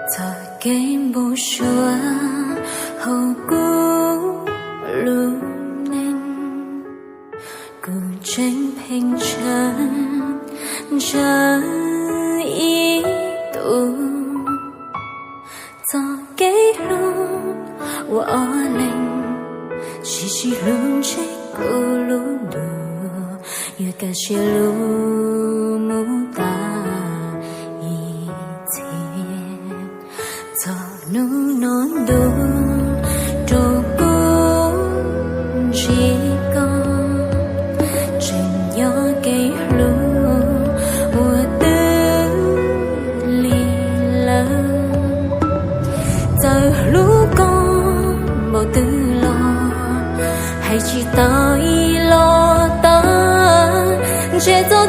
Txoj kev npau suav hauv kuv lub neej, kuv tseem pheej ntshaw ntshaw ib tus. Txoj kev hlub uas ob leeg sib sib hlub ntshe kuv lub ntuj yuav kaj siab lug mus tas ib txhis. Txog hnub no ntuj rau kuv ntsib koj, tseem nyob kev hlub uas twb lig lawm. Txawm hlub koj npaum twg los hais tsis tau ib los tag, ntshe txoj